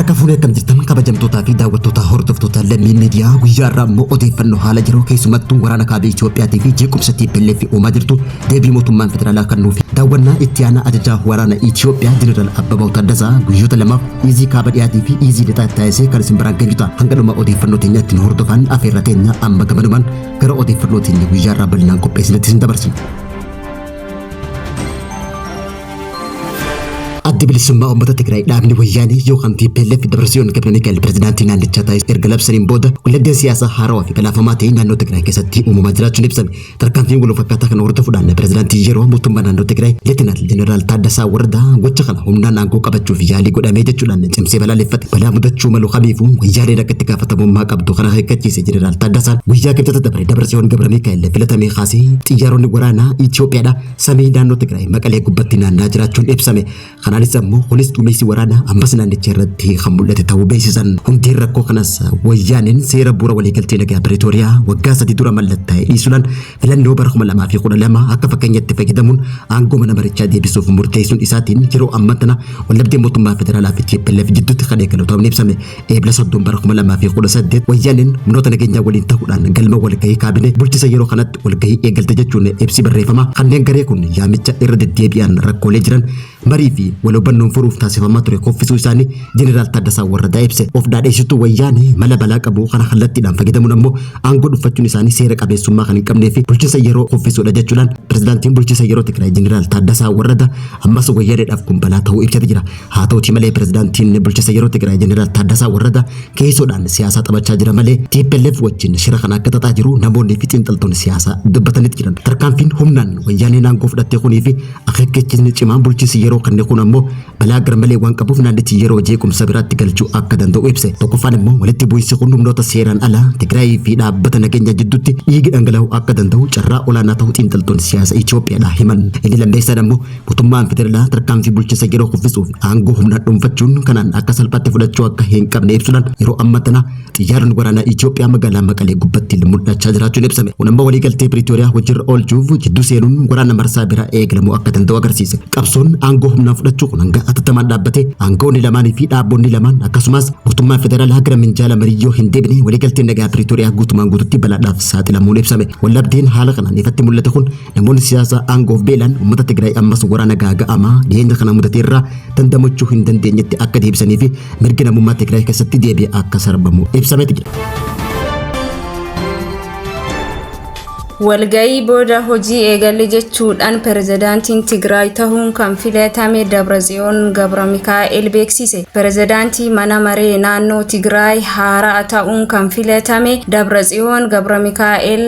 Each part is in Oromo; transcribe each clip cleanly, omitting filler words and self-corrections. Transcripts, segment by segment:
Harka fuunee akkam jirtan kabajamtootaa fi daawwattoota hordoftoota Lammii Miidiyaa? Guyyaa irraa immoo odeeffannoo haala yeroo, keessumattuu waraana kaaba Itiyoophiyaatii fi jeequmsa TPLF uumaa jirtu, deebii mootummaan federaalaa kennuuf, daawwannaa itti aanaa ajajaa waraana Itiyoophiyaa Jeneraal Abbabaw Taaddasaa guyyoota lamaaf Iizii kaaba dhiyaatii fi Iizii lixaa taasisee kan isin biraan geenyu ta'a. Hanga dhuma odeeffannoo teenyaatti nu hordofan afeerra teenya. Amma gamanumaan gara odeeffannoo teenya guyyaa irraa bal'inaan qopheessinetti isin dabarsina. Addi Bilisummaa Uummata Tigraay, dhaabni Wayyaanee yookaan TPLF, Dabratsiyoon Gabramikaa'el pirezidaantii naannichaa taasisuu erga labsaniin booda waldhabdeen siyaasaa haarawaa fi balaafamaa ta'e naannoo Tigraay keessatti uumamaa jiraachuun ibsame. Tarkaanfiin wal fakkaataa kana hordofuudhaan pirezidaantii yeroo mootummaa naannoo Tigraay Leetinaal Jeneraal Taaddasaa Wardaa gocha kana humnaan aangoo qabachuuf yaalii godhamee jechuudhaan cimsee balaaleffate. Balaa mudachuu malu kamiifuu Wayyaaneen akka itti gaafatamummaa qabdu kana akeekkachiise Jeneraal Taaddasaan. Guyyaa Kibxata dabre Dabratsiyoon Gabramikaa'el filatamee kaasee xiyyaaronni waraanaa Itoophiyaadha samii naannoo Tigraay Maqalee gubbatti naanna'aa jiraachuun ibsame. Kanaanis ammoo kunis duumessi waraanaa ammas naannicha irratti kan mul'ate ta'uu beeksisan. Hundeen rakkoo kanas Wayyaaneen seera bu'uura waliigaltee nagaa Piriitooriyaa waggaa 3 dura mallattaa'e dhiisuudhaan filannoo bara 2012 akka fakkeenyatti fayyadamuun aangoo mana marichaa deebisuuf murteessuun isaatiin yeroo ammaa tana waldhabdee mootummaa federaalaa fi TPLF jidduutti kan eegalu ta'uun ibsame. Eebla 30 bara 2018 Wayyaaneen humnoota nageenyaa waliin ta'uudhaan galma walgahii kaabinee bulchisa yeroo kanatti walgahii eegalte jechuun ibsi barreeffamaa kanneen garee kun yaamicha irra deddeebi'an rakkoolee jiran marii fi wal hubannoon furuuf taasifamaa ture kuffisuu isaanii Jeneraal Taaddasaa Warradaa ibse. Of dhaadheessituu Wayyaanee mala balaa qabu kana kallattiidhaan fayyadamuun ammoo aangoo dhuunfachuun isaanii seera qabeessummaa kan hin qabnee fi bulchiinsa yeroo kuffisuudha jechuudhaan pirezidaantiin bulchiinsa yeroo Tigraay Jeneraal Taaddasaa Warradaa ammas Wayyaaneedhaaf kun balaa ta'uu ibsate jira. Haa ta'utii malee pirezidaantiin bulchiinsa yeroo Tigraay Jeneraal Taaddasaa Warradaa keessoodhaan siyaasaa taphachaa jira malee TPLF wajjin shira kana akka xaxaa jiru namoonni fi xiinxaltoonni siyaasaa dubbatanitti jiran. Tarkaanfiin humnaan Wayyaaneen aangoo fudhatte kunii fi akeekkachiisni cimaan bulchiinsi yeroo kenne kun ammoo balaa garmalee waan qabuuf naannichi yeroo jeequmsa biraatti galchuu akka danda'u ibse. Tokkoffaan immoo walitti bu'iinsi kun humnoota seeraan alaa Tigraayii fi dhaabbata nageenyaa jidduutti dhiigi dhangala'uu akka danda'u carraa olaanaa ta'uu xiinxaltoonni siyaasa Itoophiyaadhaa himan. Inni lammeessaan ammoo mootummaan federaalaa tarkaanfii bulchiinsa yeroo kuffisuuf aangoo humnaan dhuunfachuun kanaan akka salphaatti fudhachuu akka hin qabne ibsuudhaan yeroo ammaa tana xiyyaaronni waraanaa Itoophiyaa magaalaa Maqalee gubbatti mul'achaa jiraachuun ibsame. Kun ammoo waliigaltee Piriitooriyaa hojiirra oolchuuf jidduu seenuun waraana marsaa biraa eegalamuu akka danda'u agarsiise. Qabsoon aangoo humnaan fudhachuu kun hanga hatattamaan dhaabbatee aangawoonni lamaanii fi dhaabonni lamaan akkasumas mootummaan federaalaa gara minjaala marii yoo hin deebine waliigalteen nagaa Piriitooriyaa guutumaan guututti balaadhaaf saaxilamuun ibsame. Waldhabdeen haala kanaan ifatti mul'ate kun namoonni siyaasaa aangoof beelaan uummata Tigraay ammas waraana gaaga'amaa dhiyeenya kana mudate irraa dandamachuu hin dandeenyetti akka deebisanii fi mirgi namummaa Tigraay keessatti deebi'ee akka sarbamu ibsameeti jira. Walga'ii booda hojii eegalle jechuudhaan pirezidaantiin Tigraay tahuun kan filatame Dabratsiyoon Gabramikaa'el beeksise. Pirezidaantii mana maree naannoo Tigraay haaraa ta'uun kan filatame Dabratsiyoon Gabramikaa'el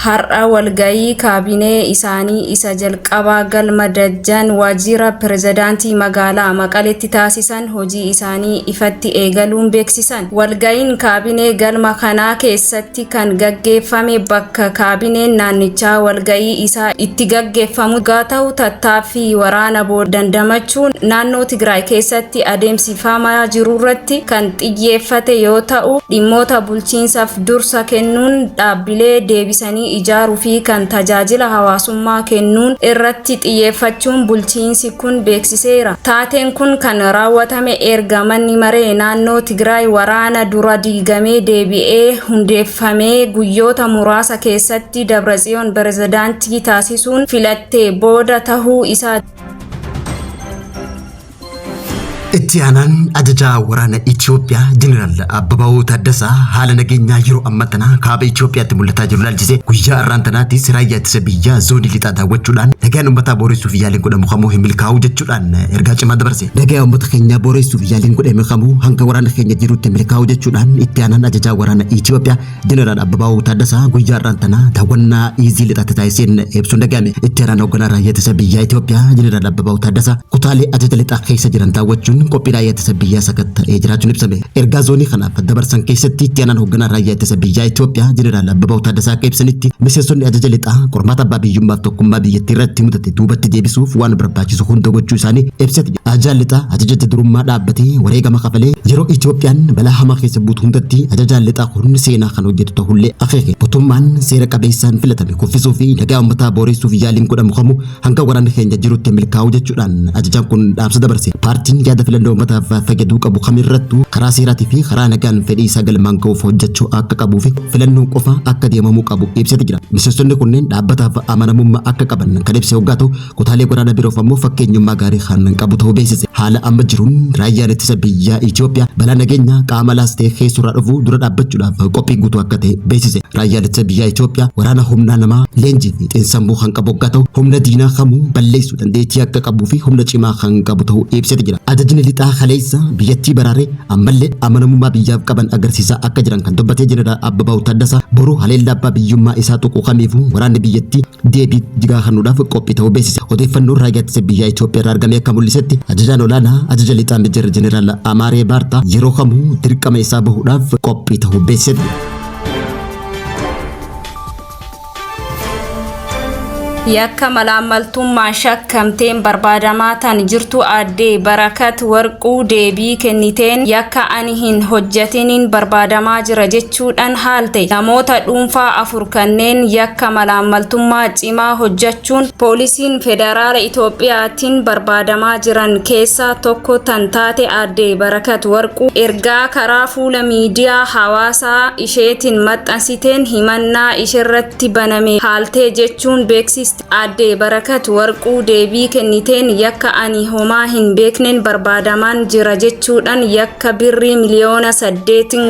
har'a walga'ii kaabinee isaanii isa jalqabaa galma Dajjan waajjira pirezidaantii magaalaa Maqaletti taasisan hojii isaanii ifatti eegaluun beeksisan. Walga'iin kaabinee galma kanaa keessatti kan gaggeeffame bakka kaabineen naannichaa walga'ii isaa itti gaggeeffamu gaa ta'u, tattaaffii waraana booda dandamachuun naannoo Tigraay keessatti adeemsifamaa jirurratti kan xiyyeeffate yoo ta'u, dhimmoota bulchiinsaaf dursa kennuun dhaabbilee deebisanii ijaaruu fi kan tajaajila hawaasummaa kennuun irratti xiyyeeffachuun bulchiinsi kun beeksiseera. Taateen kun kan raawwatame erga manni maree naannoo Tigraay waraana dura diigamee deebi'ee hundeeffamee guyyoota muraasa keessatti Dabratsiyoon pirezidaantii taasisuun filatte booda tahuu isaa. Itti aanaan ajajaa waraana Itoophiyaa Jeneraal Abbabaw Taaddasaa haala nageenyaa yeroo ammaa tana kaaba Itoophiyaatti mul'ataa jiru ilaalchisee guyyaa har'aan tanaatti raayyaa ittisa biyyaa zoonii lixaa daawwachuudhaan nagaan uummataa booressuuf yaaliin godhamu kamuu hin milkaa'u jechuudhaan ergaa cimaa dabarse. Nagaa uummata keenyaa booressuuf yaaliin godhame kamuu hanga waraana keenya jirutti milkaa'u jechuudhaan itti aanaan ajajaa waraana Itoophiyaa Jeneraal Abbabaw Taaddasaa guyyaa har'aan tana daawwannaa Iizii lixaatti taasiseen ibsuun dhaga'ame. Itti aanaan hoogganaa raayyaa ittisa biyyaa Itoophiyaa Jeneraal Abbabaw Taaddasaa kutaalee ajaja lixaa keessa jiran daawwachuun qophii raayyaa ittisa biyyaa sakatta'ee jiraachuun ibsame. Ergaa zoonii kanaaf dabarsan keessatti itti aanaan hoogganaa raayyaa ittisa biyyaa Itoophiyaa Jeneraal Abbabaw Taaddasaa akka ibsanitti, miseensonni ajaja lixaa qormaata abbaa biyyummaaf tokkummaa biyyattii irratti mudate duubatti deebisuuf waan barbaachisu hunda gochuu isaanii ibsate. Ajajaan lixaa ajaja adda durummaa dhaabbatee wareegama kafalee yeroo Itoophiyaan balaa hamaa keessa buutu hundatti ajajaan lixaa kun seenaa kan hojjetu ta'ullee akeeke. Mootummaan seera qabeessaan filatame kuffisuu fi nagaa uummataa booressuuf yaaliin godhamu kamuu hanga waraanni keenya jirutti milkaa'u jechuudhaan ajajaan kun dhaamsa dabarse. Paartiin yaada Filannoo uummataaf fayyaduu qabu kamirrattuu karaa seeraatii fi karaa nagaan fedhii isaa galmaan ga'uuf hojjechuu akka qabuu fi filannoon qofa akka deemamuu qabu ibsate jira. Miseensonni kunneen dhaabbataaf amanamummaa akka qaban kan ibse hoggaa ta'u, kutaalee waraana biroof ammoo fakkeenyummaa gaarii kan qabu ta'uu beeksise. Haala amma jiruun raayyaan ittisa biyyaa Itoophiyaa balaa nageenya qaama alaas ta'e keessurraa dhufu dura dhaabbachuudhaaf qophii guutuu akka ta'e beeksise. Raayyaan ittisa biyyaa Itoophiyaa waraana humnaa namaa, leenjii fi xiinsammuu kan qabu hoggaa ta'u, humna diinaa kamuu balleessuu dandeettii akka qabuu fi humna cimaa kan qabu ta'uu ibsate jira. Ajajni lixaa kaleessa biyyattii baraaree ammallee amanamummaa biyyaaf qaban agarsiisaa akka jiran kan dubbatee Jeneraal Abbabaa Taaddasaa, boruu haleellaa abbaa biyyummaa isaa tuqu kamiifuu waraanni biyyattii deebii jigaa kennuudhaaf qophii ta'uu beeksise. Odeeffannoon raayyaa ittisa biyyaa Itoophiyaa irraa argame akka mul'isetti, ajajaan olaanaa ajaja lixaa Meejar Jeneraal Amaaree Baartaa yeroo kamuu dirqama isaa bahuudhaaf qophii ta'uu beeksise. Yakka malaammaltummaan shakkamteen barbaadamaa tan jirtu Aadde Barakat Warquu deebii kenniteen yakka ani hin hojjetiniin barbaadamaa jira jechuudhaan haalte. Namoota dhuunfaa afur kanneen yakka malaammaltummaa cimaa hojjechuun poolisiin federaala Itoophiyaatiin barbaadamaa jiran keessaa tokko tan taate Aadde Barakat Warquu ergaa karaa fuula miidiyaa hawaasaa isheetiin maxxansiteen himannaa isheerratti baname haaltee jechuun beeksiste. Aadde Barakat Warquu deebii kenniteen yakka ani homaa hin beekneen barbaadamaan jira jechuudhaan yakka birrii 8 miliyoona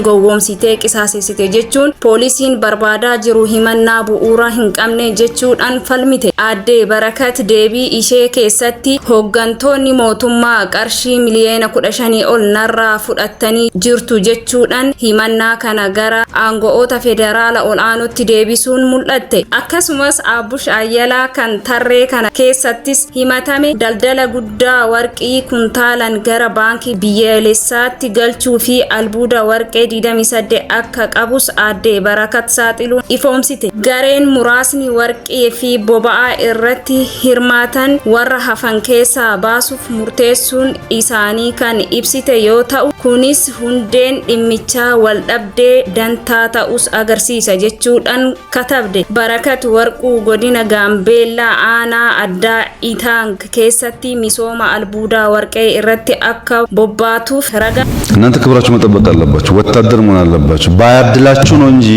gowwoomsitee qisaasessite jechuun poolisiin barbaadaa jiru himannaa bu'uura hin qabne jechuudhaan falmite. Aadde Barakat deebii ishee keessatti hooggantoonni mootummaa qarshii 15 miliyoona ol narraa fudhatanii jirtu jechuudhaan himannaa kana gara aango'oota federaala ol'aanootti deebisuun mul'atte. Akkasumas Abbush Ayyalaa kan tarree kana keessattis himatame daldala guddaa warqii kuntaalan gara baankii biyyaalessaatti galchuu fi albuuda warqee 28 akka qabus Aadde Barakat saaxiluun ifoomsite. Gareen muraasni warqii fi boba'aa irratti hirmaatan warra hafan keessaa baasuuf murteessuun isaanii kan ibsite yoo ta'u, kunis hundeen dhimmichaa waldhabdee dantaa ta'us agarsiisa jechuudhaan katabde. Barakat Warquu godina Gaambeellaa aanaa addaa Itaang keessatti misooma albuudaa warqee irratti akka bobbaatuuf raga እናንተ ክብራችሁ መጠበቅ አለባችሁ። ወታደር መሆን አለባችሁ። ባያድላችሁ ነው እንጂ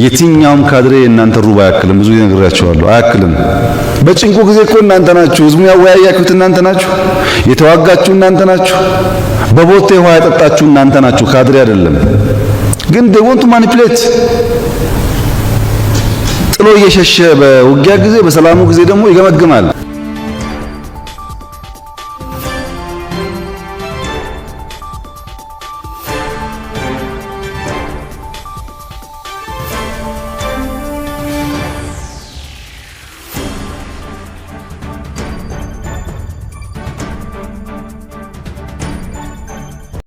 የትኛውም ካድሬ የእናንተ ሩብ አያክልም። ብዙ ጊዜ ነግሬያችኋለሁ። አያክልም። በጭንቁ ጊዜ እኮ እናንተ ናችሁ። ህዝቡን ያወያያችሁት እናንተ ናችሁ። የተዋጋችሁ እናንተ ናችሁ። በቦቴ ውሃ ያጠጣችሁ እናንተ ናችሁ። ካድሬ አይደለም። ግን they want to manipulate። ጥሎ እየሸሸ በውጊያ ጊዜ፣ በሰላሙ ጊዜ ደግሞ ይገመግማል።